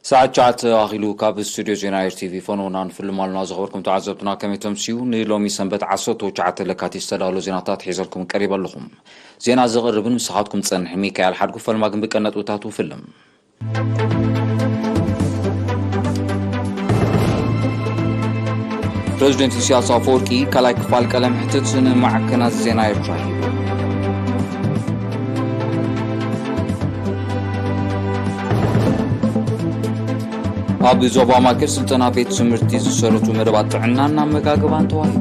ሰዓት ትሽዓተ ኣኺሉ። ካብ ስቱድዮ ዜና ኤር ቲቪ ፈነውና ንፍልም ኣሉና። ዝኸበርኩም ተዓዘብትና ከመይ ተምስዩ? ንሎሚ ሰንበት ዓሰርተ ትሽዓተ ለካቲት ዝተዳለዉ ዜናታት ሒዘልኩም ቀሪበ ኣለኹም። ዜና ዘቕርብን ንስኻትኩም ዝጸንሕ ሚካኤል ሓድጉ። ፈልማ ግን ብቀነጥብታቱ ፍልም። ፕረዚደንት ኢሳያስ ኣፈወርቂ ካልኣይ ክፋል ቃለ መሕትት ንማዕከናት ዜና ኤርትራ ሂቡ። ኣብ ዞባ ማእከል ስልጠና ቤት ትምህርቲ ዝሰረቱ መደባት ጥዕናን ኣመጋግባን ተዋሂቡ።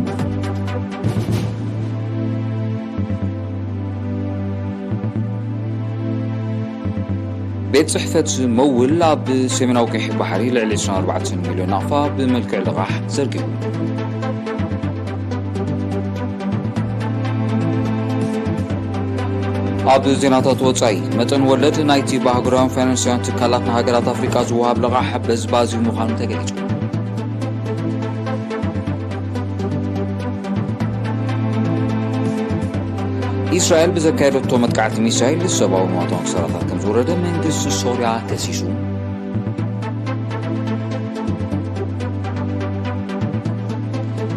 ቤት ጽሕፈት መውል ኣብ ሰሜናዊ ቀይሕ ባሕሪ ልዕሊ ዕስራን ኣርባዕተን ሚልዮን ናቕፋ ብመልክዕ ልቓሕ ዘርጊሑ። ኣብ ዜናታት ወጻኢ፣ መጠን ወለድ ናይቲ ብኣህጉራውያን ፋይናንሳውያን ትካላት ንሃገራት ኣፍሪቃ ዝወሃብ ልቓሕ በዝባዚ ምዃኑ ተገሊጹ። ኢስራኤል ብዘካየደቶ መጥቃዕቲ ሚሳይል ሰብኣዊ ንዋታዊ ክሳራታት ከም ዝወረደ መንግስቲ ሶርያ ከሲሱ።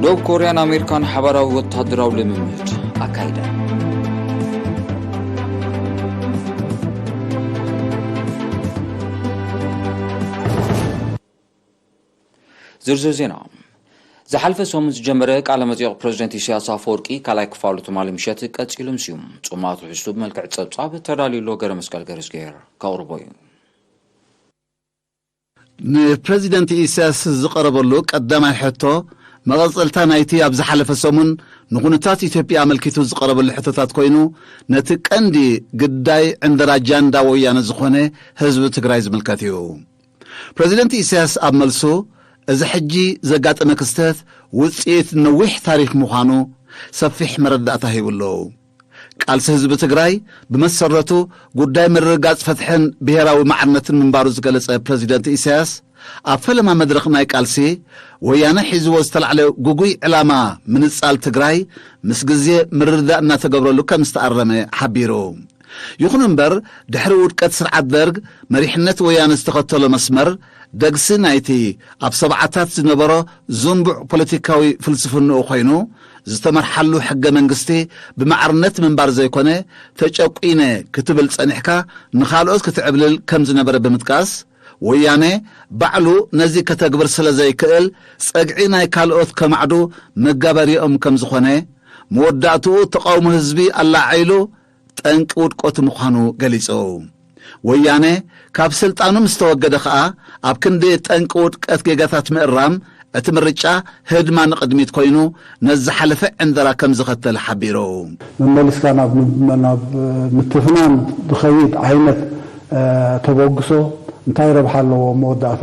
ደቡብ ኮርያን ኣሜሪካን ሓባራዊ ወታደራዊ ልምምድ ኣካይደን። ዝርዝር ዜና። ዝሓልፈ ሰሙን ዝጀመረ ቃለ መጠይቕ ፕረዚደንት ኢሳያስ ኣፈወርቂ ካልኣይ ክፋሉ ትማሊ ምሸት ቀጺሉ ምስዩ። ጽማቱ ሕዝቱ ብመልክዕ ጸብጻብ ተዳልዩ ኣሎ። ገረ መስቀል ገረዝጌር ከቕርቦ እዩ። ንፕረዚደንት ኢሳያስ ዝቐረበሉ ቀዳማይ ሕቶ መቐጸልታ ናይቲ ኣብ ዝሓለፈ ሰሙን ንኹነታት ኢትዮጵያ ኣመልኪቱ ዝቐረበሉ ሕቶታት ኮይኑ፣ ነቲ ቀንዲ ግዳይ ዕንደራ ጃንዳ ወያነ ዝኾነ ህዝቢ ትግራይ ዝምልከት እዩ። ፕረዚደንት ኢሳያስ ኣብ መልሱ፣ እዚ ሕጂ ዘጋጠመ ክስተት ውጽኢት ነዊሕ ታሪኽ ምዃኑ ሰፊሕ መረዳእታ ሂቡ ኣሎ። ቃልሲ ህዝቢ ትግራይ ብመሰረቱ ጉዳይ ምርግጋጽ ፍትሕን ብሄራዊ ማዕርነትን ምንባሩ ዝገለጸ ፕረዚደንት ኢሳያስ፣ ኣብ ፈለማ መድረኽ ናይ ቃልሲ፣ ወያነ ሒዝዎ ዝተላዕለ ጉጉይ ዕላማ ምንጻል ትግራይ ምስ ግዜ ምርድዳእ እናተገብረሉ ከም ዝተኣረመ ሓቢሩ። ይኹን እምበር፣ ድሕሪ ውድቀት ስርዓት ደርግ፣ መሪሕነት ወያነ ዝተኸተሎ መስመር ደግሲ ናይቲ ኣብ ሰብዓታት ዝነበሮ ዝንቡዕ ፖለቲካዊ ፍልስፍንኡ ኮይኑ፣ ዝተመርሓሉ ሕገ መንግስቲ ብማዕርነት ምንባር ዘይኮነ፣ ተጨቁነ ክትብል ጸኒሕካ ንኻልኦት ክትዕብልል ከም ዝነበረ ብምጥቃስ፣ ወያነ ባዕሉ ነዚ ከተግብር ስለ ዘይክእል፣ ጸግዒ ናይ ካልኦት ከማዕዱ መጋበሪኦም ከም ዝኾነ፣ መወዳእትኡ ተቓውሞ ህዝቢ ኣላዓዒሉ ጠንቂ ውድቀቱ ምዃኑ ገሊጹ። ወያነ ካብ ስልጣኑ ምስ ተወገደ ከኣ፣ ኣብ ክንዲ ጠንቂ ውድቀት ጌጋታት ምእራም፣ እቲ ምርጫ ህድማ ንቕድሚት ኮይኑ፣ ነዚ ዝሓለፈ ዕንደራ ከም ዝኸተል ሓቢሩ። መመሊስካ ናብ፣ ናብ ምትፍናን ዝኸይድ ዓይነት፣ እ፣ ተበግሶ እንታይ ረብሓ ኣለዎ መወዳእታ?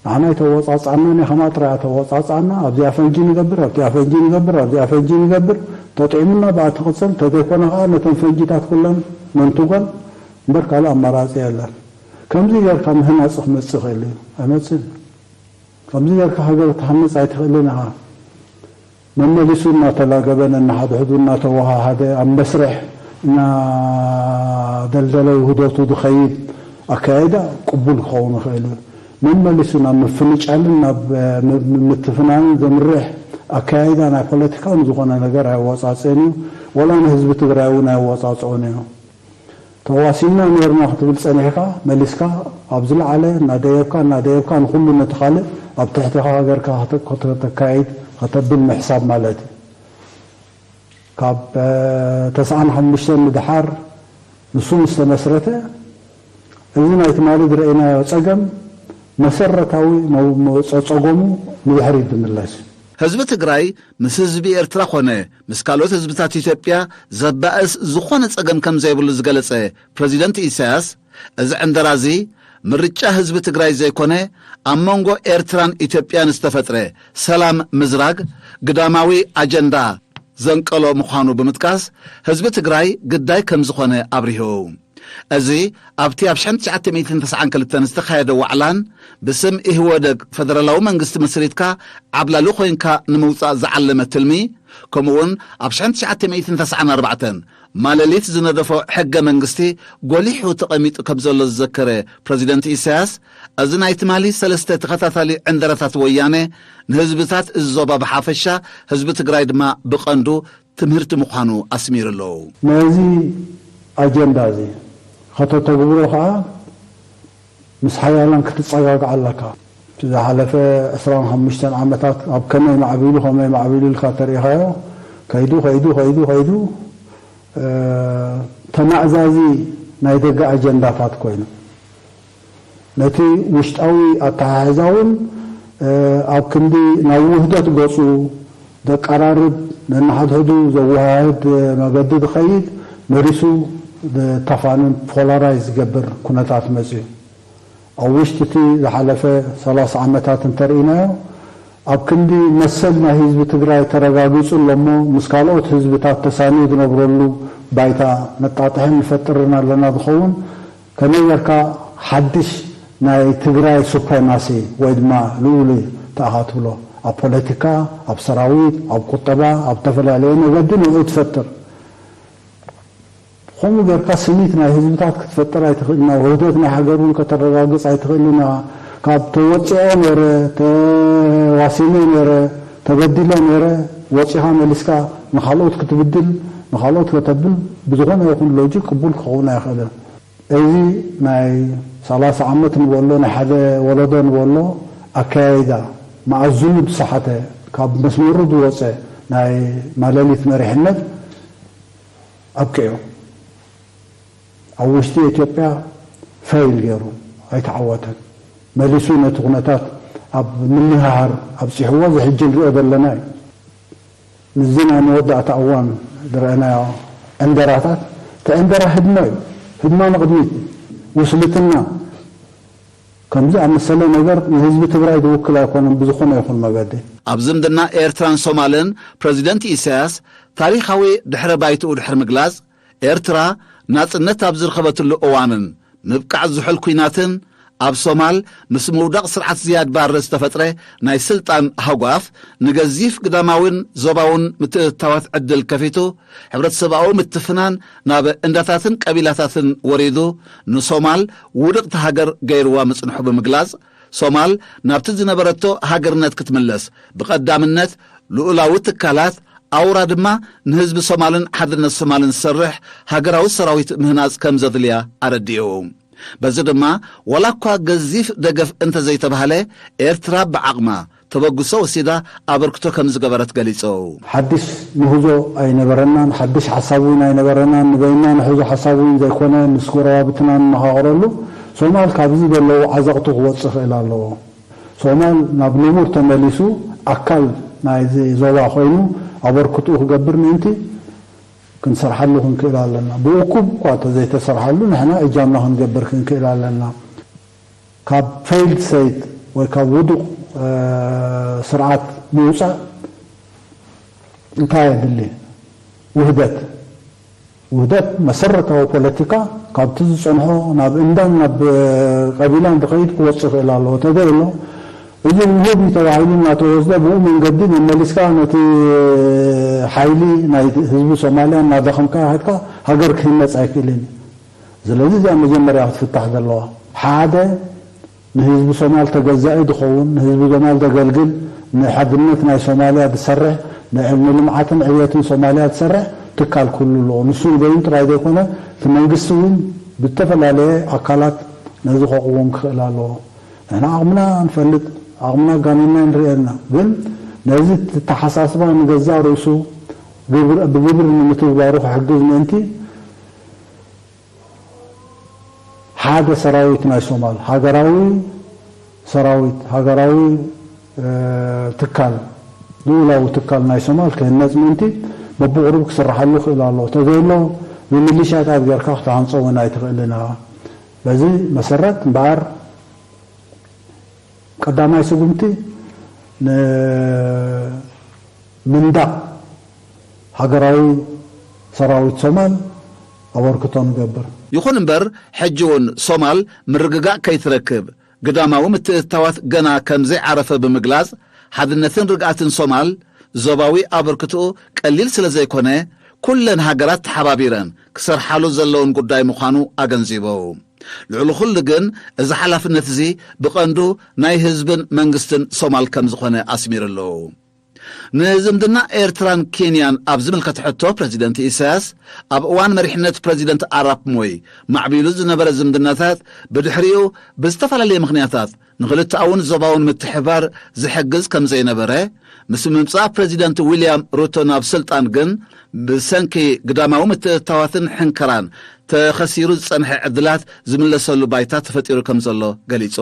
ንዓና ኣይተወጻጽኣናን እያ፣ ከምኣ ጥራይ እያ ተወጻጽኣና። ኣብዚኣ ፈንጂ ንገብር፣ ኣብዚኣ ፈንጂ ንገብር፣ ኣብዚኣ ፈንጂ ንገብር። ተጥዒሙና ብኣ ትቕጽል፣ እንተዘይኮነ ከኣ ነተን ፈንጂታት ኩለን ነንትጎን እምበር ካልእ ኣማራጺ የለን። ከምዚ ጌርካ ምህናጽ ክመጽእ ይኽእል እዩ? ኣይመጽእን እዩ። ከምዚ ጌርካ ሃገር ክትሃንጽ ኣይትኽእልን ኢኻ። መመሊሱ እናተላገበ፣ ነንሓድሕዱ እናተወሃሃደ፣ ኣብ መስርሕ እናደልደለ ውህደቱ ዝኸይድ ኣካያይዳ ቅቡል ክኸውን ይኽእል እዩ። መመሊሱ ናብ ምፍንጫልን ናብ፣ እ፣ ም-፣ ም-፣ ምትፍናንን ዘምርሕ ኣካያይዳ ናይ ፖለቲካ ንዝኾነ ነገር ኣየወጻጽእን እዩ። ወላ ንህዝቢ ትግራይ እውን ኣየወጻጽኦን እዩ። ተዋሲንና ነይርና ክትብል ጸኒሕካ፣ መሊስካ ኣብ ዝለዓለ እናደየብካ፣ እናደየብካ ንኹሉ ነቲ ካልእ ኣብ ትሕቲኻ ሃገርካ ከተ-፣ ከተ-፣ ከተካይድ፣ ከተብል ምሕሳብ ማለት እዩ። ካብ፣ እ፣ ተስዓን ሓሙሽተን ንደሓር ንሱ ምስ ተመስረተ፣ እዚ ናይ ትማሊ ዝረኣይናዮ ጸገም መሰረታዊ መው-፣ መው-፣ ጸ-፣ ጸገሙ ንድሕሪት ዝምለስ እዩ። ህዝቢ ትግራይ ምስ ህዝቢ ኤርትራ ኾነ ምስ ካልኦት ህዝብታት ኢትዮጵያ ዘባእስ ዝኾነ ጸገም ከም ዘይብሉ ዝገለጸ ፕረዚደንት ኢሳያስ፣ እዚ ዕንደራ እዚ ምርጫ ህዝቢ ትግራይ ዘይኮነ፣ ኣብ መንጎ ኤርትራን ኢትዮጵያን ዝተፈጥረ ሰላም ምዝራግ ግዳማዊ ኣጀንዳ ዘንቀሎ ምዃኑ ብምጥቃስ፣ ህዝቢ ትግራይ ግዳይ ከም ዝኾነ ኣብሪሁ። እዚ ኣብቲ ኣብ ሽሕን ትሽዓተ ሚእትን ተስዓን ክልተን ዝተኻየደ ዋዕላን፣ ብስም ኢህወደግ ፈደራላዊ መንግስቲ መስሪትካ ዓብላሊ ኮይንካ ንምውጻእ ዝዓለመ ትልሚ፣ ከምኡውን ኣብ ሽሕን ትሽዓተ ሚእትን ተስዓን ኣርባዕተን ማለሊት ዝነደፎ ሕገ መንግስቲ ጎሊሑ ተቐሚጡ ከም ዘሎ ዝዘከረ ፕረዚደንት ኢሳያስ፣ እዚ ናይ ትማሊ ሰለስተ ተኸታታሊ ዕንደራታት ወያነ ንህዝብታት እዚ ዞባ ብሓፈሻ፣ ህዝቢ ትግራይ ድማ ብቐንዱ ትምህርቲ ምዃኑ ኣስሚሩ ኣሎ። ነዚ ኣጀንዳ እዚ ከተተግብሮ ከኣ ምስ ሓያላን ክትጸጋጋዕ ኣለካ። እቲ ዝሓለፈ ዕስራን ሓሙሽተን ዓመታት ኣብ ከመይ ማዕቢሉ፣ ከመይ ማዕቢሉ ኢልካ ተሪኢኻዮ፣ ከይዱ፣ ከይዱ፣ ከይዱ፣ ከይዱ፣ እ፣ ተማእዛዚ ናይ ደገ ኣጀንዳታት ኮይኑ፣ ነቲ ውሽጣዊ ኣተሓሕዛ እውን፣ እ፣ ኣብ ክንዲ ናብ ውህደት ገጹ ዘቀራርብ፣ ነንሓድሕዱ ዘወሃህድ መገዲ ዝኸይድ፣ መሊሱ ዘታፋንን ፖላራይዝ ዝገብር ኩነታት መጺኡ። ኣብ ውሽጢ እቲ ዝሓለፈ ሰላሳ ዓመታት እንተርኢናዮ፣ ኣብ ክንዲ መሰል ናይ ህዝቢ ትግራይ ተረጋጊጹ ኣሎ እሞ፣ ምስ ካልኦት ህዝብታት ተሳንዩ ዝነብረሉ ባይታ ነጣጥሕን ንፈጥርን ኣለና ዝኸውን፣ ከመይ ጌርካ ሓድሽ ናይ ትግራይ ሱፕሬማሲ ወይ ድማ ልኡሊ ተኣኻ ትብሎ፣ ኣብ ፖለቲካ፣ ኣብ ሰራዊት፣ ኣብ ቁጠባ፣ ኣብ ዝተፈላለየ መገዲ ንዕኡ ትፈጥር። ከምኡ ጌርካ ስኒት ናይ ህዝብታት ክትፈጥር ኣይትኽእልን፣ ውህደት ናይ ሃገር እውን ከተረጋግጽ ኣይትኽእልን። ካብ ተወጺዐ ነይረ፣ ተዋሲነ ነይረ፣ ተበዲለ ነይረ፣ ወጺኻ መሊስካ ንኻልኦት ክትብድል፣ ንኻልኦት ከተብል ብዝኾነ ይኹን ሎጂክ ቅቡል ክኸውን ኣይኽእልን። እዚ ናይ ሰላሳ ዓመት ንበሎ፣ ናይ ሓደ ወለዶ ንበሎ ኣከያይዳ፣ መኣዝኑ ዝሰሓተ፣ ካብ መስመሩ ዝወጸ ናይ ማለሊት መሪሕነት ኣብቂዑ። ኣብ ውሽጢ ኢትዮጵያ ፈይል ገይሩ ኣይተዓወተን። መሊሱ ነቲ ኩነታት ኣብ ምንህሃር ኣብጺሕዎ፣ እዚ ሕጂ ንሪኦ ዘለና እዩ። ምስዚ ናይ መወዳእታ እዋን ዝረኣናዮ ዕንደራታት፣ እቲ ዕንደራ ህድሞ እዩ። ህድማ ንቕድሚት፣ ውስልትና፣ ከምዚ ኣመሰለ ነገር ንህዝቢ ትግራይ ዝውክል ኣይኮነን ብዝኾነ ይኹን መገዲ። ኣብ ዝምድና ኤርትራን ሶማልን ፕረዚደንት ኢሳያስ ታሪኻዊ ድሕረ ባይትኡ ድሕሪ ምግላጽ፣ ኤርትራ ናጽነት ኣብ ዝረኸበትሉ እዋንን ምብቃዕ ዝሑል ኲናትን ኣብ ሶማል ምስ ምውዳቕ ስርዓት ዝያድ ባረ ዝተፈጥረ ናይ ስልጣን ሃጓፍ ንገዚፍ ግዳማዊን ዞባውን ምትእትታዋት ዕድል ከፊቱ፣ ሕብረተሰባዊ ምትፍናን ናብ እንዳታትን ቀቢላታትን ወሪዱ፣ ንሶማል ውድቕቲ ሃገር ገይርዋ ምጽንሑ ብምግላጽ፣ ሶማል ናብቲ ዝነበረቶ ሃገርነት ክትምለስ፣ ብቐዳምነት ልኡላዊ ትካላት፣ ኣውራ ድማ ንህዝቢ ሶማልን ሓድነት ሶማልን ዝሰርሕ ሃገራዊ ሰራዊት ምህናጽ ከም ዘድልያ ኣረዲኡ። በዚ ድማ፣ ዋላ እኳ ገዚፍ ደገፍ እንተዘይተባህለ፣ ኤርትራ ብዓቕማ ተበግሶ ወሲዳ ኣበርክቶ ከም ዝገበረት ገሊጹ። ሓድሽ ምህዞ ኣይነበረናን፣ ሓድሽ ሓሳብ እውን ኣይነበረናን። ንበይንና ንሕዞ ሓሳብ እውን ዘይኮነ፣ ምስ ጎረባብትና ንመኻኸረሉ፣ ሶማል ካብዚ ዘለዉ ዓዘቕቲ ክወጽእ ክእል ኣለዎ። ሶማል ናብ ንቡር ተመሊሱ፣ ኣካል ናይዚ ዞባ ኮይኑ ኣበርክትኡ ክገብር ምእንቲ ክንሰርሓሉ ክንክእል ኣለና። ብእኩብ እኳ እንተዘይተሰርሓሉ፣ ንሕና እጃምና ክንገብር ክንክእል ኣለና። ካብ ፌይልድ ስቴት ወይ ካብ ውዱቕ፣ እ፣ ስርዓት ምውጻእ እንታይ የድሊ? ውህደት። ውህደት መሰረታዊ ፖለቲካ ካብቲ ዝጸንሖ ናብ እንዳን ናብ ቀቢላን ዝኸይድ ክወጽእ ይኽእል ኣለዎ። ተዘይሎ፣ እዚ ውሁድ እዩ ተባሂሉ እናተወስደ፣ ብኡ መንገዲ መመሊስካ ነቲ ሓይሊ ናይ ህዝቢ ሶማልያ እናዳኸምካ ከድካ ሃገር ክህነጽ ኣይክእልን እዩ። ስለዚ እዚኣ መጀመርያ ክትፍታሕ ዘለዋ። ሓደ ንህዝቢ ሶማል ተገዛኢ ዝኸውን፣ ንህዝቢ ሶማል ዘገልግል፣ ንሓድነት ናይ ሶማልያ ዝሰርሕ፣ ን-፣ ንልምዓትን ዕብየትን ሶማልያ ዝሰርሕ ትካል ክህሉ ኣለዎ። ንሱ ንበይኑ ጥራይ ዘይኮነ፣ እቲ መንግስቲ እውን ብዝተፈላለየ ኣካላት ነዚ ከቕውም ክኽእል ኣለዎ። ንሕና ዓቕምና ንፈልጥ፣ ዓቕምና ኣጋኒንና ንርኢ ኣለና። ግን ነዚ ኣተሓሳስባ ንገዛእ ርእሱ ግብር-፣ ብግብሪ ንምትግባሩ ክሕግዝ ምእንቲ፣ ሓደ ሰራዊት ናይ ሶማል፣ ሃገራዊ ሰራዊት፣ ሃገራዊ፣ እ፣ ትካል፣ ልኡላዊ ትካል ናይ ሶማል ክህነጽ ምእንቲ በብቑሩብ ክስርሓሉ ክእል ኣለዎ። ተዘይሎ፣ ብሚሊሻታት ጌርካ ክትሃንጾ እውን ኣይትኽእልን ኢኻ። በዚ መሰረት እምበኣር፣ ቀዳማይ ስጉምቲ ንምንዳቕ ሃገራዊ ሰራዊት ሶማል ኣበርክቶ ንገብር። ይኹን እምበር፣ ሕጂ እውን ሶማል ምርግጋእ ከይትረክብ፣ ግዳማዊ ምትእትታዋት ገና ከም ዘይዓረፈ ብምግላጽ፣ ሓድነትን ርግኣትን ሶማል ዞባዊ ኣበርክትኡ ቀሊል ስለ ዘይኮነ፣ ኩለን ሃገራት ተሓባቢረን ክሰርሓሉ ዘለውን ጉዳይ ምዃኑ ኣገንዚቡ። ልዕሊ ኩሉ ግን፣ እዚ ሓላፍነት እዚ ብቐንዱ ናይ ህዝብን መንግስትን ሶማል ከም ዝኾነ ኣስሚሩሉ። ንዝምድና ኤርትራን ኬንያን ኣብ ዝምልከት ሕቶ፣ ፕረዚደንት ኢሳያስ፣ ኣብ እዋን መሪሕነት ፕረዚደንት ኣራፕ ሞይ ማዕቢሉ ዝነበረ ዝምድናታት፣ ብድሕሪኡ ብዝተፈላለየ ምኽንያታት ንኽልተኣውን ዞባውን ምትሕባር ዝሕግዝ ከም ዘይነበረ፣ ምስ ምምጻእ ፕረዚደንት ዊልያም ሩቶ ናብ ስልጣን ግን፣ ብሰንኪ ግዳማዊ ምትእትታዋትን ሕንከራን ተኸሲሩ ዝጸንሐ ዕድላት ዝምለሰሉ ባይታ ተፈጢሩ ከም ዘሎ ገሊጹ።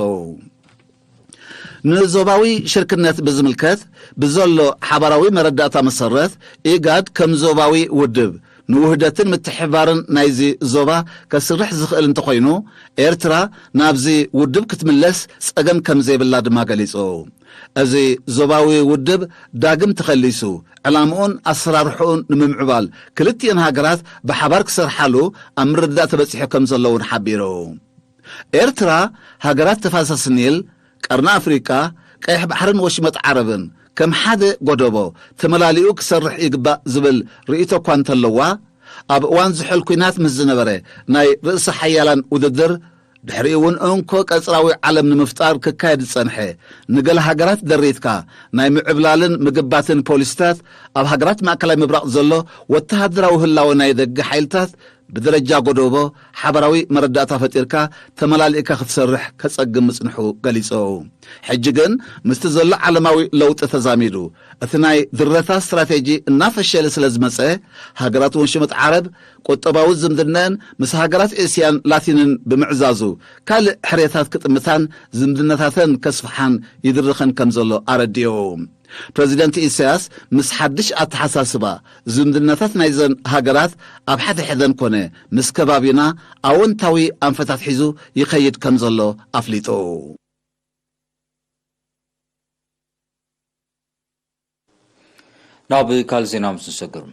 ንዞባዊ ሽርክነት ብዝምልከት፣ ብዘሎ ሓባራዊ መረዳእታ መሰረት፣ ኢጋድ ከም ዞባዊ ውድብ ንውህደትን ምትሕባርን ናይዚ ዞባ ከስርሕ ዝኽእል እንተኾይኑ፣ ኤርትራ ናብዚ ውድብ ክትምለስ ጸገም ከም ዘይብላ ድማ ገሊጹ። እዚ ዞባዊ ውድብ ዳግም ተኸሊሱ፣ ዕላምኡን ኣሰራርሕኡን ንምምዕባል፣ ክልቲኤን ሃገራት ብሓባር ክሰርሓሉ ኣብ ምርድዳእ ተበጺሑ ከም ዘሎ እውን ሓቢሩ። ኤርትራ፣ ሃገራት ተፋሰስ ኒል፣ ቀርኒ ኣፍሪቃ፣ ቀይሕ ባሕርን ወሽመጥ ዓረብን ከም ሓደ ጎደቦ ተመላሊኡ ክሰርሕ ይግባእ ዝብል ርእይቶ እኳ እንተለዋ፣ ኣብ እዋን ዝሑል ኲናት ምስ ዝነበረ ናይ ርእሰ ሓያላን ውድድር፣ ድሕሪኡ እውን እንኮ ቀጽራዊ ዓለም ንምፍጣር ክካየድ ዝጸንሐ፣ ንገለ ሃገራት ደሪትካ ናይ ምዕብላልን ምግባትን ፖሊሲታት፣ ኣብ ሃገራት ማእከላይ ምብራቕ ዘሎ ወተሃደራዊ ህላወ ናይ ደገ ሓይልታት ብደረጃ ጎደቦ ሓባራዊ መረዳእታ ፈጢርካ ተመላሊእካ ክትሰርሕ ከጸግም ምጽንሑ ገሊጹ። ሕጂ ግን ምስቲ ዘሎ ዓለማዊ ለውጢ ተዛሚዱ፣ እቲ ናይ ድረታ ስትራቴጂ እናፈሸለ ስለ ዝመጸ፣ ሃገራት ወንሽመጥ ዓረብ ቁጠባዊ ዝምድነን ምስ ሃገራት ኤስያን ላቲንን ብምዕዛዙ፣ ካልእ ሕርየታት ክጥምታን ዝምድነታተን ከስፍሓን ይድርኸን ከም ዘሎ ኣረዲኡ። ፕረዚደንት ኢሳያስ ምስ ሓድሽ ኣተሓሳስባ ዝምድናታት ናይዘን ሃገራት ኣብ ሓደ ሕደን ኮነ ምስ ከባቢና ኣወንታዊ ኣንፈታት ሒዙ ይኸይድ ከም ዘሎ ኣፍሊጡ። ናብ ካልእ ዜና ምስ ንሰግር፣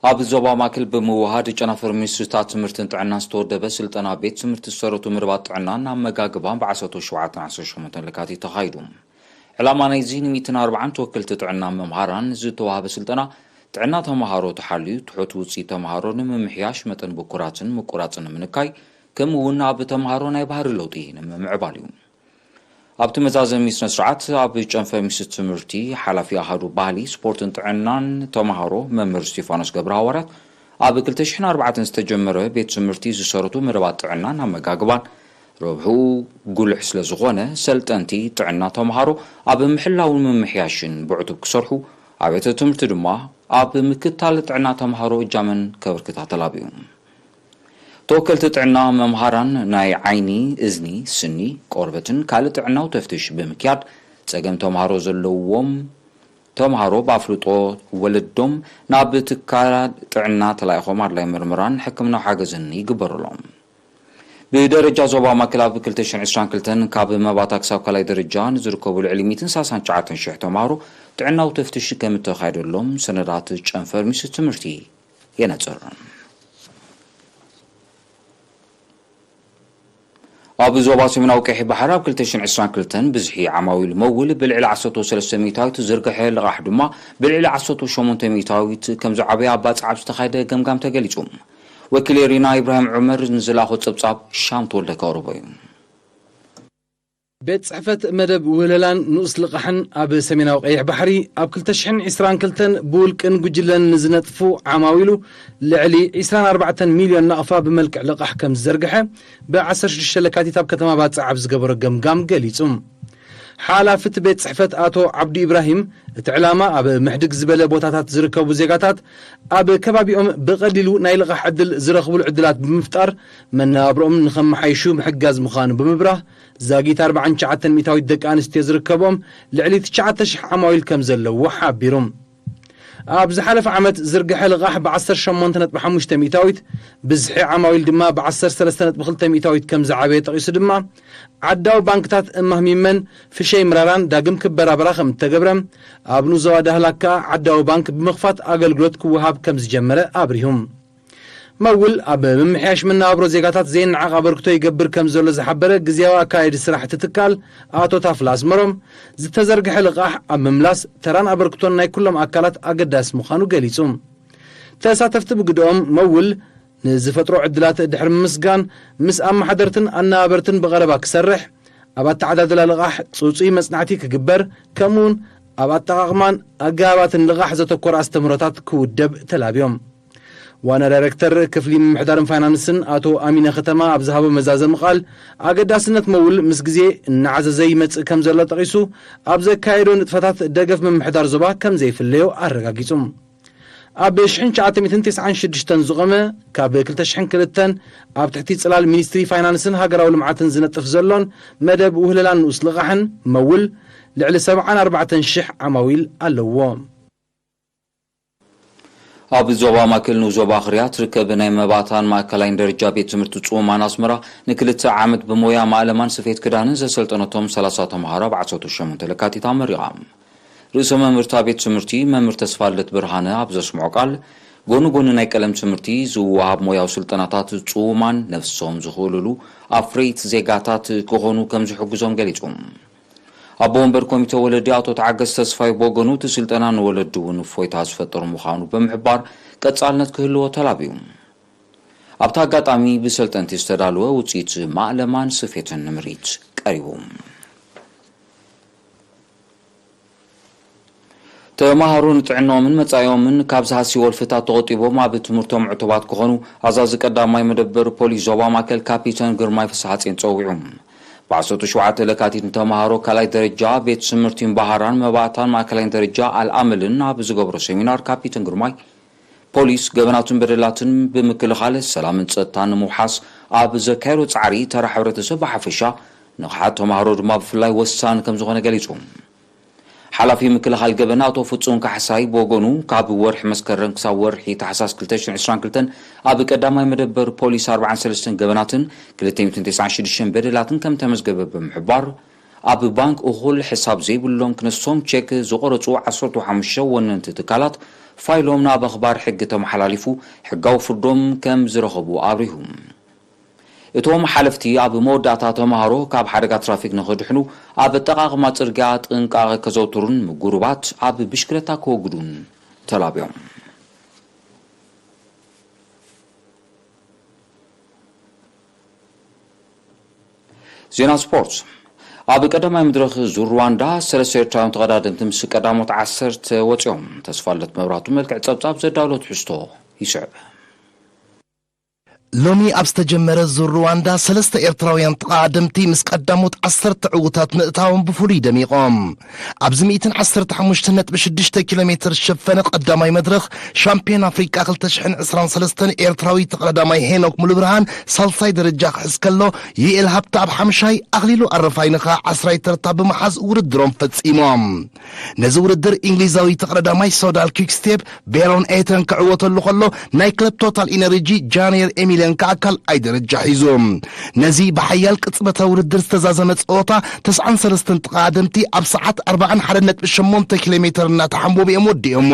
ኣብ ዞባ ማእከል ብምውሃድ ጨናፍር ሚኒስትርታት ትምህርትን ጥዕናን ዝተወደበ ስልጠና ቤት ትምህርቲ ዝሰረቱ መደባት ጥዕናን ኣመጋግባን ብ ዓሰርተ ሸውዓተ ዓሰርተ ሸሞንተ ለካቲት ተኻይዱ። ዕላማ ናይዚ ን ሚእትን ኣርባዓን ተወከልቲ ጥዕና መምሃራን ዝተዋህበ ስልጠና፣ ጥዕና ተምሃሮ ተሓልዩ ትሑት ውፅኢት ተምሃሮ ንምምሕያሽ፣ መጠን ብኩራትን ምቁራፅን ንምንካይ፣ ከምኡ እውን ኣብ ተምሃሮ ናይ ባህሪ ለውጢ ንምምዕባል እዩ። ኣብቲ መዛዘሚ ስነ ስርዓት ኣብ ጨንፈር ሚኒስትሪ ትምህርቲ ሓላፊ ኣሃዱ ባህሊ፣ ስፖርትን ጥዕናን ተምሃሮ መምህር ስቴፋኖስ ገብረ ሃዋርያት፣ ኣብ ክልተ ሽሕን ኣርባዕተን ዝተጀመረ ቤት ትምህርቲ ዝሰረቱ መደባት ጥዕናን ኣመጋግባን ረብሕኡ ጉልሕ ስለ ዝኾነ፣ ሰልጠንቲ ጥዕና ተምሃሮ ኣብ ምሕላውን ምምሕያሽን ብዕቱብ ክሰርሑ፣ ኣብያተ ትምህርቲ ድማ ኣብ ምክታል ጥዕና ተምሃሮ እጃመን ከበርክታ ተላብዩ። ተወከልቲ ጥዕና መምሃራን ናይ ዓይኒ፣ እዝኒ፣ ስኒ፣ ቆርበትን ካልእ ጥዕናዊ ተፍትሽ ብምክያድ፣ ጸገም ተምሃሮ ዘለዎም ተምሃሮ ብኣፍልጦ ወለዶም ናብ ትካል ጥዕና ተላኢኾም ኣድላይ ምርመራን ሕክምናዊ ሓገዝን ይግበረሎም። ብደረጃ ዞባ ማእከል ኣብ ክልተ ሽሕን ዕስራን ክልተን ካብ መባእታ ክሳብ ካልኣይ ደረጃ ንዝርከቡ ልዕሊ ሚእትን ሰላሳን ትሽዓተን ሽሕ ተምሃሮ ጥዕናዊ ተፍትሽ ከም እተኻየደሎም ሰነዳት ጨንፈር ሚኒስትሪ ትምህርቲ የነጽር። ኣብ ዞባ ሰሜናዊ ቀይሕ ባሕሪ ኣብ ክልተ ሽሕን ዕስራን ክልተን ብዝሒ ዓማዊል መውል ብልዕሊ ዓሰርተ ሰለስተ ሚእታዊት፣ ዝርግሐ ልቓሕ ድማ ብልዕሊ ዓሰርተ ሸሞንተ ሚእታዊት ከም ዝዓበየ ኣብ ባጽዕ ኣብ ዝተኻየደ ገምጋም ተገሊጹ። ወኪል ኤሪና ኢብራሂም ዑመር ንዝለኣኾ ጸብጻብ ሻም ተወልደ ከቕርቦ እዩ። ቤት ጽሕፈት መደብ ውህለላን ንኡስ ልቓሕን ኣብ ሰሜናዊ ቀይሕ ባሕሪ ኣብ ክልተ ሽሕን ዕስራን ክልተን ብውልቅን ጉጅለን ንዝነጥፉ ዓማዊሉ ልዕሊ ዕስራን ኣርባዕተን ሚልዮን ናቕፋ ብመልክዕ ልቓሕ ከም ዝዘርግሐ ብ ዓሰርተ ሽዱሽተ ለካቲት ኣብ ከተማ ባጽዕ ኣብ ዝገበሮ ገምጋም ገሊጹ። ሓላፊ እቲ ቤት ጽሕፈት ኣቶ ዓብዱ ኢብራሂም፣ እቲ ዕላማ ኣብ ምሕድግ ዝበለ ቦታታት ዝርከቡ ዜጋታት ኣብ ከባቢኦም ብቐሊሉ ናይ ልቓሕ ዕድል ዝረኽብሉ ዕድላት ብምፍጣር መነባብሮኦም ንኸመሓይሹ ምሕጋዝ ምዃኑ ብምብራህ፣ ዛጊት ኣርባዓን ትሽዓተን ሚእታዊት ደቂ ኣንስትዮ ዝርከቦም ልዕሊ ትሽዓተ ሽሕ ዓማዊል ከም ዘለዎ ሓቢሩ። ኣብ ዝሓለፈ ዓመት ዝርግሐ ልቓሕ ብ ዓሰርተ ሸሞንተ ነጥቢ ሓሙሽተ ሚእታዊት፣ ብዝሒ ዓማዊል ድማ ብ ዓሰርተ ሰለስተ ነጥቢ ክልተ ሚእታዊት ከም ዝዓበየ ጠቒሱ ድማ፣ ዓዳዊ ባንክታት እማህሚመን ፍሸይ ምራራን ዳግም ክበራበራ ከም እተገብረ፣ ኣብ ንዞባ ዳህላክ ከኣ ዓዳዊ ባንክ ብምኽፋት ኣገልግሎት ክወሃብ ከም ዝጀመረ ኣብሪሁ። መውል ኣብ ምምሕያሽ መነባብሮ ዜጋታት ዘይነዓቕ ኣበርክቶ ይገብር ከም ዘሎ ዝሓበረ ግዜያዊ ኣካያዲ ስራሕ እቲ ትካል ኣቶ ታፍላ ኣስመሮም፣ ዝተዘርግሐ ልቓሕ ኣብ ምምላስ ተራን ኣበርክቶን ናይ ኩሎም ኣካላት ኣገዳሲ ምዃኑ ገሊጹ። ተሳተፍቲ ብግድኦም መውል ንዝፈጥሮ ዕድላት ድሕሪ ምምስጋን፣ ምስ ኣመሓደርትን ኣነባበርትን ብቐረባ ክሰርሕ፣ ኣብ ኣተዓዳድላ ልቓሕ ጽጹይ መጽናዕቲ ክግበር፣ ከምኡውን ኣብ ኣጠቓቕማን ኣገባባትን ልቓሕ ዘተኮረ ኣስተምህሮታት ክውደብ ተላብዮም። ዋና ዳይሬክተር ክፍሊ ምምሕዳርን ፋይናንስን ኣቶ ኣሚነ ከተማ ኣብ ዝሃቦ መዛዘሚ ቃል፣ ኣገዳስነት መውል ምስ ግዜ እናዓዘዘ ይመጽእ ከም ዘሎ ጠቒሱ፣ ኣብ ዘካየዶ ንጥፈታት ደገፍ ምምሕዳር ዞባ ከም ዘይፍለዮ ኣረጋጊጹ። ኣብ ሽሕን ትሽዓተ ሚእትን ተስዓን ሽዱሽተን ዝቖመ፣ ካብ ክልተ ሽሕን ክልተን ኣብ ትሕቲ ጽላል ሚኒስትሪ ፋይናንስን ሃገራዊ ልምዓትን ዝነጥፍ ዘሎን መደብ ውህለላን ንኡስ ልቓሕን መውል፣ ልዕሊ ሰብዓን ኣርባዕተን ሽሕ ዓማዊል ኣለዎ። ኣብ ዞባ ማእከል ንኡስ ዞባ ኣኽርያ ትርከብ ናይ መባእታን ማእከላይን ደረጃ ቤት ትምህርቲ ጽሙማን ኣስመራ፣ ንክልተ ዓመት ብሞያ ማእለማን ስፌት ክዳንን ዘሰልጠነቶም ሰላሳ ተምሃሮ ኣብ ዓሰርተ ሸሞንተ ለካቲት ኣመሪቓ። ርእሰ መምህር እታ ቤት ትምህርቲ መምህር ተስፋልደት ብርሃነ ኣብ ዘስምዖ ቃል፣ ጎኒ ጎኒ ናይ ቀለም ትምህርቲ ዝወሃብ ሞያዊ ስልጠናታት ጽሙማን ነፍሶም ዝኽእሉሉ ኣፍረይቲ ዜጋታት ክኾኑ ከም ዝሕግዞም ገሊጹ። ኣቦ ወንበር ኮሚተ ወለዲ ኣቶ ተዓገስ ተስፋይ ብወገኑ፣ እቲ ስልጠና ንወለዲ እውን እፎይታ ዝፈጥር ምዃኑ ብምሕባር፣ ቀጻልነት ክህልዎ ተላብዩ። ኣብቲ ኣጋጣሚ ብሰልጠንቲ ዝተዳለወ ውጽኢት ማእለማን ስፌትን ንምርኢት ቀሪቡ። ተምሃሮ ንጥዕናኦምን መጻኢኦምን ካብ ዝሃሲ ወልፍታት ተቖጢቦም ኣብ ትምህርቶም ዕቱባት ክኾኑ ኣዛዚ ቀዳማይ መደበር ፖሊስ ዞባ ማእከል ካፒተን ግርማይ ፍስሓጽዮን ጸዊዑ። ብ ዓሰርተ ሸውዓተ ለካቲት ንተምሃሮ ካልኣይ ደረጃ ቤት ትምህርቲ እምባሃራን መባእታን ማእከላይን ደረጃ ኣልኣመልን ኣብ ዝገብሮ ሴሚናር ካፒተን ግርማይ፣ ፖሊስ ገበናትን በደላትን ብምክልኻል ሰላምን ጸጥታን ንምውሓስ ኣብ ዘካየዶ ጻዕሪ ተራ ሕብረተሰብ ብሓፈሻ፣ ንቕሓት ተምሃሮ ድማ ብፍላይ ወሳኒ ከም ዝኾነ ገሊጹ። ሓላፊ ምክልኻል ገበን ኣቶ ፍጹም ካሕሳይ ብወገኑ፣ ካብ ወርሒ መስከረም ክሳብ ወርሒ ታሕሳስ ክልተ ሽሕን ዕስራን ክልተን ኣብ ቀዳማይ መደበር ፖሊስ ኣርባዓን ሰለስተን ገበናትን ክልተ ሚእትን ተስዓን ሽዱሽተን በደላትን ከም ተመዝገበ ብምሕባር፣ ኣብ ባንክ እኹል ሕሳብ ዘይብሎም ክነሶም ቼክ ዝቖረጹ ዓሰርተ ሓሙሽተ ወነንቲ ትካላት ፋይሎም ናብ ኣኽባር ሕጊ ተመሓላሊፉ ሕጋዊ ፍርዶም ከም ዝረኸቡ ኣብሪሁ። እቶም ሓለፍቲ ኣብ መወዳእታ ተምሃሮ ካብ ሓደጋ ትራፊክ ንኽድሕኑ ኣብ ኣጠቓቕማ ጽርግያ ጥንቃቐ ከዘውትሩን ምጉሩባት ኣብ ብሽክለታ ከወግዱን ተላብዮም። ዜና ስፖርት። ኣብ ቀዳማይ መድረኽ ዙር ሩዋንዳ ሰለስተ ኤርትራውያን ተቐዳደምቲ ምስ ቀዳሞት ዓሰርተ ወጺኦም። ተስፋልደት መብራቱ መልክዕ ጸብጻብ ዘዳሎ ትሕዝቶ ይስዕብ። ሎሚ ኣብ ዝተጀመረ ዙር ሩዋንዳ ሰለስተ ኤርትራውያን ተቐዳደምቲ ምስ ቀዳሞት ዓሰርተ ዕዉታት ምእታዎም ብፍሉይ ደሚቖም። ኣብዚ ሚእትን ዓሰርተ ሓሙሽተ ነጥቢ ሽዱሽተ ኪሎ ሜትር ዝሸፈነ ቀዳማይ መድረኽ ሻምፒዮን ኣፍሪቃ ክልተ ሽሕን ዕስራን ሰለስተን ኤርትራዊ ተቐዳዳማይ ሄኖክ ሙሉብርሃን ሳልሳይ ደረጃ ክሕዝ ከሎ፣ ዩኤል ሃብተኣብ ሓምሻይ፣ ኣኽሊሉ ኣረፋይነ ኸኣ ዓስራይ ተርታ ብምሓዝ ውድድሮም ፈጺሞም። ነዚ ውድድር እንግሊዛዊ ተቐዳዳማይ ሶዳል ኪክስቴፕ ቤሮን ኤተን ክዕወተሉ ከሎ፣ ናይ ክለብ ቶታል ኢነርጂ ጃንየር ኤሚልያን ከኣ ካልኣይ ደረጃ ሒዙ። ነዚ ብሓያል ቅጽበታዊ ውድድር ዝተዛዘመ ጸወታ፣ ተስዓን ሰለስተን ተቐዳደምቲ ኣብ ሰዓት ኣርባዓን ሓደን ነጥቢ ሸሞንተ ኪሎ ሜተር እናተሓንበቡ እዮም ወዲኦሞ።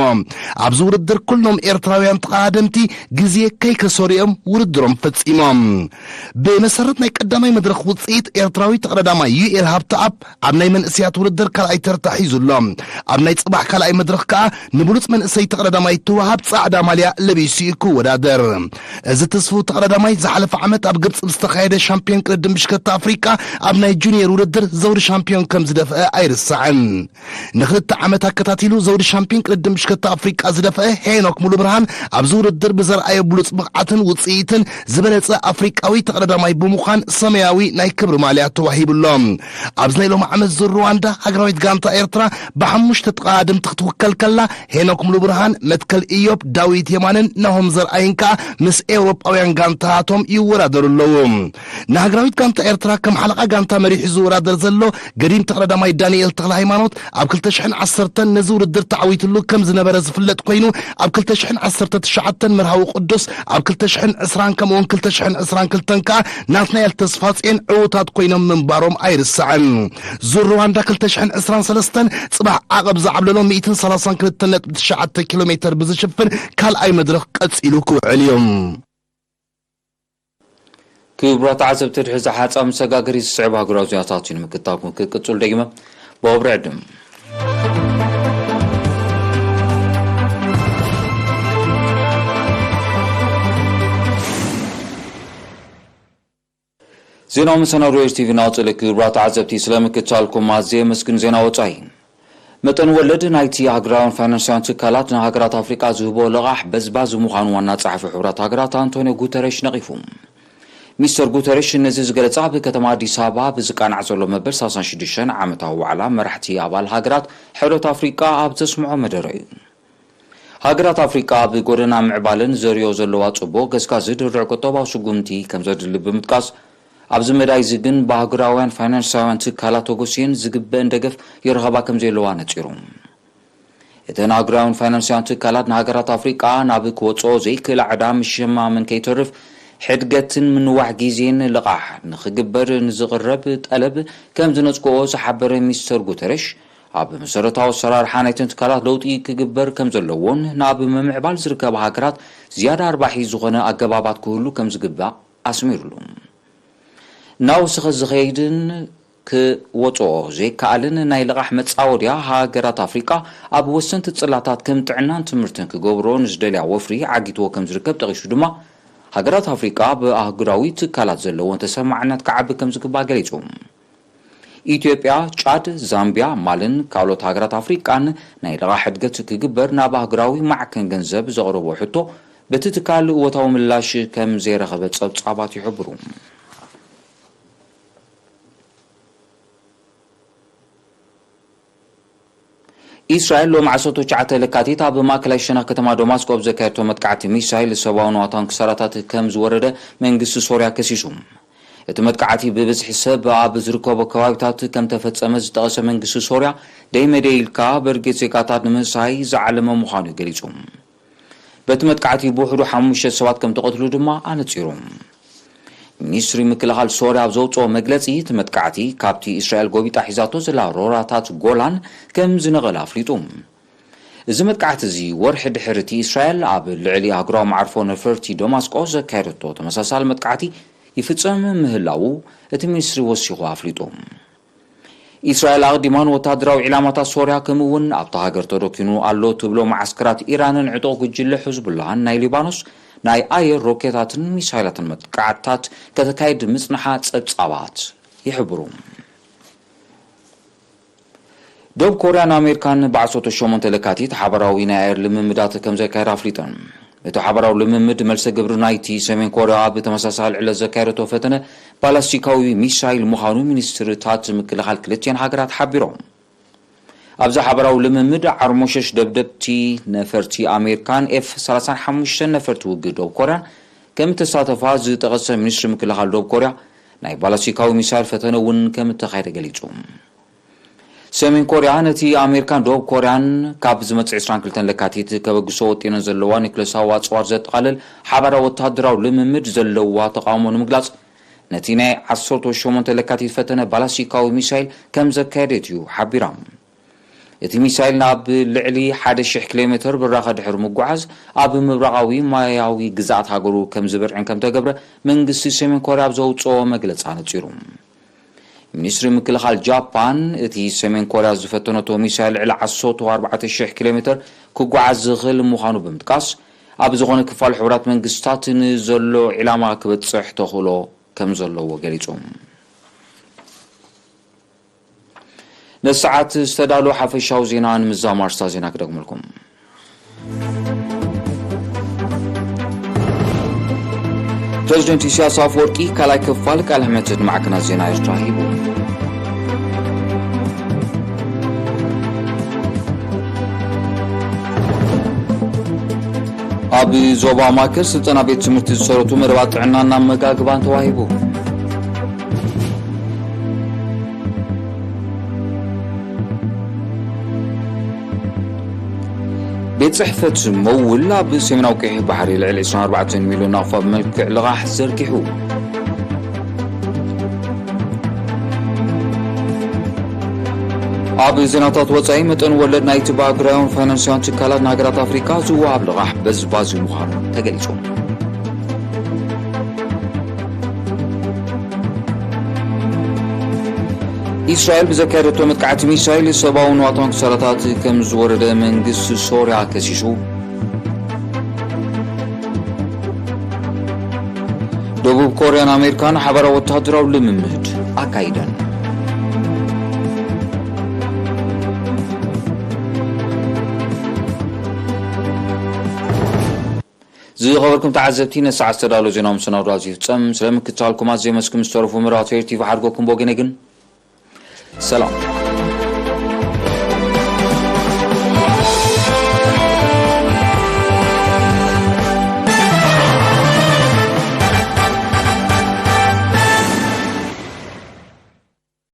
ኣብዚ ውድድር ኩሎም ኤርትራውያን ተቐዳደምቲ ግዜ ከይከሰሩ እዮም ውድድሮም ፈጺሞም። ብመሰረት ናይ ቀዳማይ መድረኽ ውጽኢት፣ ኤርትራዊ ተቐዳዳማይ ዩኤል ሃብተኣብ ኣብ ናይ መንእሰያት ውድድር ካልኣይ ተርታ ሒዙ ኣሎ። ኣብ ናይ ጽባሕ ካልኣይ መድረኽ ከኣ ንብሉጽ መንእሰይ ተቐዳዳማይ እትወሃብ ጻዕዳ ማልያ ለቢሱ እዩ ክወዳደር። እዚ ትስፉው ተቐዳዳማይ ዝሓለፈ ዓመት ኣብ ግብጺ ብዝተኻየደ ሻምፒዮን ቅድድም ብሽክለታ ኣፍሪቃ ኣብ ናይ ጁኒየር ውድድር ዘውዲ ሻምፒዮን ከም ዝደፍአ ኣይርሳዕን። ንኽልተ ዓመት ኣከታቲሉ ዘውዲ ሻምፒዮን ቅድድም ብሽክለታ ኣፍሪቃ ዝደፍአ ሄኖክ ሙሉብርሃን ኣብዚ ውድድር ብዘርኣዮ ብሉጽ ብቕዓትን ውጽኢትን ዝበለጸ ኣፍሪቃዊ ተቐዳዳማይ ብምዃን ሰማያዊ ናይ ክብሪ ማልያ ተዋሂቡሎ። ኣብዚ ናይ ሎሚ ዓመት ዙር ሩዋንዳ ሃገራዊት ጋንታ ኤርትራ ብሓሙሽተ ተቐዳደምቲ ክትውከል ከላ፣ ሄኖክ ሙሉብርሃን፣ መትከል ኢዮብ፣ ዳዊት የማንን ናሆም ዘርኣይን ከኣ ምስ ኤውሮጳውያን ጋንታታቶም ይወዳደሩ ኣለዉ። ንሃገራዊት ጋንታ ኤርትራ ከም ሓለቓ ጋንታ መሪሑ ዝወዳደር ዘሎ ገዲም ተቐዳዳማይ ዳንኤል ተኽለ ሃይማኖት ኣብ ክልተ ሽሕን ዓሰርተን ነዚ ውድድር ተዓዊትሉ ከም ዝነበረ ዝፍለጥ ኮይኑ፣ ኣብ ክልተ ሽሕን ዓሰርተ ትሽዓተን መርሃዊ ቅዱስ፣ ኣብ ክልተ ሽሕን ዕስራን ከምኡውን ክልተ ሽሕን ዕስራን ክልተን ከኣ ናትናኤል ተስፋጽዮን ዕዉታት ኮይኖም ምንባሮም ኣይርሳዕን። ዙር ሩዋንዳ ክልተ ሽሕን ዕስራን ሰለስተን ጽባሕ ዓቐብ ዝዓብለሎ ሚእትን ሰላሳን ክልተን ነጥቢ ትሽዓተ ኪሎ ሜተር ብዝሽፍን ካልኣይ መድረኽ ቀጺሉ ክውዕል እዩ። ክቡራት ተዓዘብቲ፣ ድሕሪ ዝሓጻ መሰጋገሪ ዝስዕብ ሃገራዊ ዜናታት እዩ ንምክትታልኩም ክቅጽል ደጊመ ብወብሪ ዕድም። ዜናዊ መሰናዶ ኤች ቲ ቪ ናውጽል። ክቡራት ተዓዘብቲ፣ ስለ ምክትታልኩም ኣዝየ የመስግን። ዜና ወጻኢ። መጠን ወለድ ናይቲ ሃገራውን ፋይናንሳውን ትካላት ንሃገራት ኣፍሪቃ ዝህቦ ልቓሕ በዝባዚ ምዃኑ ዋና ጸሓፊ ሕቡራት ሃገራት ኣንቶኒዮ ጉተረሽ ነቒፉ። ሚስተር ጉተረሽ ነዚ ዝገለጸ ኣብ ከተማ ኣዲስ ኣበባ ብዝቃናዕ ዘሎ መበል ሰላሳን ሽዱሽተን ዓመታዊ ዋዕላ መራሕቲ ኣባል ሃገራት ሕብረት ኣፍሪቃ ኣብ ዘስምዖ መደረ እዩ። ሃገራት ኣፍሪቃ ኣብ ጎደና ምዕባለን ዘርእዮ ዘለዋ ጽቡቕ ገስጋሲ ድርዕ ቁጠባዊ ስጉምቲ ከም ዘድሊ ብምጥቃስ፣ ኣብዚ መዳይ እዚ ግን ብኣህጉራውያን ፋይናንሳውያን ትካላት ተጎሲየን ዝግበአን ደገፍ ይረኸባ ከም ዘለዋ ነጺሩ። እተን ኣህጉራውያን ፋይናንሳውያን ትካላት ንሃገራት ኣፍሪቃ ናብ ክወጽኦ ዘይክእላ ዕዳ ምሽማምን ከይተርፍ ሕድገትን ምንዋሕ ግዜን ልቓሕ ንኽግበር ንዝቕረብ ጠለብ ከም ዝነጽግኦ ዝሓበረ ሚስተር ጉተረሽ፣ ኣብ መሰረታዊ ኣሰራርሓ ናይተን ትካላት ለውጢ ክግበር ከም ዘለዎን ናብ ምምዕባል ዝርከባ ሃገራት ዝያዳ ኣርባሒ ዝኾነ ኣገባባት ክህሉ ከም ዝግባእ ኣስሚሩሉ። እናወሰኸ ዝኸይድን ክወጽኦ ዘይከኣልን ናይ ልቓሕ መጻወድያ ሃገራት ኣፍሪቃ ኣብ ወሰንቲ ጽላታት ከም ጥዕናን ትምህርትን ክገብሮ ንዝደልያ ወፍሪ ዓጊትዎ ከም ዝርከብ ጠቒሱ ድማ፣ ሃገራት ኣፍሪቃ ብኣህጉራዊ ትካላት ዘለዎን ተሰማዕነት ክዓቢ ከም ዝግባእ ገሊጹ። ኢትዮጵያ፣ ጫድ፣ ዛምቢያ፣ ማልን ካልኦት ሃገራት ኣፍሪቃን ናይ ልቓሕ ሕድገት ክግበር ናብ ኣህጉራዊ ማዕከን ገንዘብ ዘቕረቦ ሕቶ በቲ ትካል እወታዊ ምላሽ ከም ዘይረኸበ ጸብጻባት ይሕብሩ። ኢስራኤል ሎሚ ዓሰርተ ትሽዓተ ለካቲት ኣብ ማእከላይ ሸነኽ ከተማ ደማስቆ ኣብ ዘካየደቶ መጥቃዕቲ ሚሳይል ሰብኣዊ ንዋታን ክሳራታት ከም ዝወረደ መንግስቲ ሶርያ ከሲሱ። እቲ መጥቃዕቲ ብብዝሒ ሰብ ኣብ ዝርከቦ ከባቢታት ከም ተፈጸመ ዝጠቐሰ መንግስቲ ሶርያ፣ ደይመደይ ኢልካ በርጌት ዜጋታት ንምእሳይ ዝዓለመ ምዃኑ ገሊጹ። በቲ መጥቃዕቲ ብውሕዱ ሓሙሽተ ሰባት ከም ተቐትሉ ድማ ኣነጺሩ። ሚኒስትሪ ምክልኻል ሶርያ ኣብ ዘውጽኦ መግለጺ፣ እቲ መጥቃዕቲ ካብቲ እስራኤል ጎቢጣ ሒዛቶ ዘላ ሮራታት ጎላን ከም ዝነቐለ ኣፍሊጡ። እዚ መጥቃዕቲ እዚ ወርሒ ድሕሪ እቲ እስራኤል ኣብ ልዕሊ ኣህጉራዊ መዓርፎ ነፈርቲ ደማስቆ ዘካየደቶ ተመሳሳሊ መጥቃዕቲ ይፍጸም ምህላዉ እቲ ሚኒስትሪ ወሲኹ ኣፍሊጡ። ኢስራኤል ኣቕዲማ ንወታደራዊ ዒላማታት ሶርያ፣ ከምኡ እውን ኣብታ ሃገር ተደኪኑ ኣሎ ትብሎ መዓስከራት ኢራንን ዕጡቕ ጉጅለ ሕዝቡላህን ናይ ሊባኖስ ናይ ኣየር ሮኬታትን ሚሳይላትን መጥቃዕትታት ከተካይድ ምጽንሓ ጸብጻባት ይሕብሩ። ደቡብ ኮርያን ኣሜሪካን ብ ዓሰርተ ሸሞንተ ለካቲት ሓባራዊ ናይ ኣየር ልምምዳት ከም ዘካየዳ ኣፍሊጠን። እቲ ሓባራዊ ልምምድ መልሰ ግብሪ ናይቲ ሰሜን ኮርያ ኣብ ተመሳሳሊ ዕለት ዘካየደቶ ፈተነ ባላስቲካዊ ሚሳይል ምዃኑ ሚኒስትርታት ምክልኻል ክልቲአን ሃገራት ሓቢሮም። ኣብዚ ሓባራዊ ልምምድ ዓርሞሸሽ ደብደብቲ ነፈርቲ ኣሜሪካን ኤፍ ሰላሳን ሓሙሽተን ነፈርቲ ውግእ ደቡብ ኮርያን ከም እተሳተፋ ዝጠቐሰ ሚኒስትሪ ምክልኻል ደቡብ ኮርያ፣ ናይ ባላስቲካዊ ሚሳይል ፈተነ እውን ከም እተኻየደ ገሊጹ። ሰሜን ኮርያ ነቲ ኣሜሪካን ደቡብ ኮርያን ካብ ዝመጽእ ዕስራን ክልተን ለካቲት ከበግሶ ወጢነን ዘለዋ ኒክለሳዊ ኣጽዋር ዘጠቓልል ሓባራዊ ወተሃደራዊ ልምምድ ዘለዋ ተቓውሞ ንምግላጽ፣ ነቲ ናይ ዓሰርተ ሸሞንተ ለካቲት ፈተነ ባላስቲካዊ ሚሳይል ከም ዘካየደት እዩ ሓቢራ። እቲ ሚሳይል ናብ ልዕሊ ሓደ ሽሕ ኪሎ ሜተር ብራኸ ድሕሪ ምጉዓዝ፣ ኣብ ምብራቓዊ ማያዊ ግዝኣት ሃገሩ ከም ዝበርዕን ከም ተገብረ መንግስቲ ሰሜን ኮርያ ኣብ ዘውጽኦ መግለጺ ኣነጺሩ። ሚኒስትሪ ምክልኻል ጃፓን፣ እቲ ሰሜን ኮርያ ዝፈተነቶ ሚሳይል ልዕሊ ዓሰርተ ኣርባዕተ ሽሕ ኪሎ ሜተር ክጓዓዝ ዝኽእል ምዃኑ ብምጥቃስ፣ ኣብ ዝኾነ ክፋል ሕቡራት መንግስታት ንዘሎ ዒላማ ክበጽሕ ተኽእሎ ከም ዘለዎ ገሊጹ። ነዚ ሰዓት ዝተዳለወ ሓፈሻዊ ዜና ንምዝዛም ኣርእስታት ዜና ክደግመልኩም። ፕረዚደንት ኢሳያስ ኣፈወርቂ ካልኣይ ክፋል ቃለ ሕመት ንማዕከናት ዜና ኤርትራ ሂቡ። ኣብ ዞባ ማእከል ስልጠና ቤት ትምህርቲ ዝሰረቱ መደባት ጥዕናን ኣመጋግባን ተዋሂቡ። ቤት ጽሕፈት መውል ኣብ ሰሜናዊ ቀይሕ ባሕሪ ልዕሊ ዕስራን ኣርባዕተን ሚልዮን ናቕፋ ብመልክዕ ልቓሕ ዘርጊሑ። ኣብ ዜናታት ወጻኢ፣ መጠን ወለድ ናይቲ ብኣህጉራውያን ፋይናንሳውያን ትካላት ንሃገራት ኣፍሪቃ ዝወሃብ ልቓሕ በዝባዚ ምዃኑ ተገሊጹ። እስራኤል ብዘካየደቶ መጥቃዕቲ ሚሳይል ሰብኣዊ ንዋታን ክሳራታት ከም ዝወረደ መንግስቲ ሶርያ ከሲሱ። ደቡብ ኮርያን ኣሜሪካን ሓባራዊ ወታደራዊ ልምምድ ኣካይደን። ዝኸበርኩም ተዓዘብቲ፣ ነሰዓት ዝተዳሎ ዜና ምስ ናውዳ ዝፍጸም። ስለ ምክትታልኩም ኣዝየ መስግን። ምስ ተረፉ መርሃዊ ቲቪ ሓድጎኩም ቦጌነ ግን ሰላም።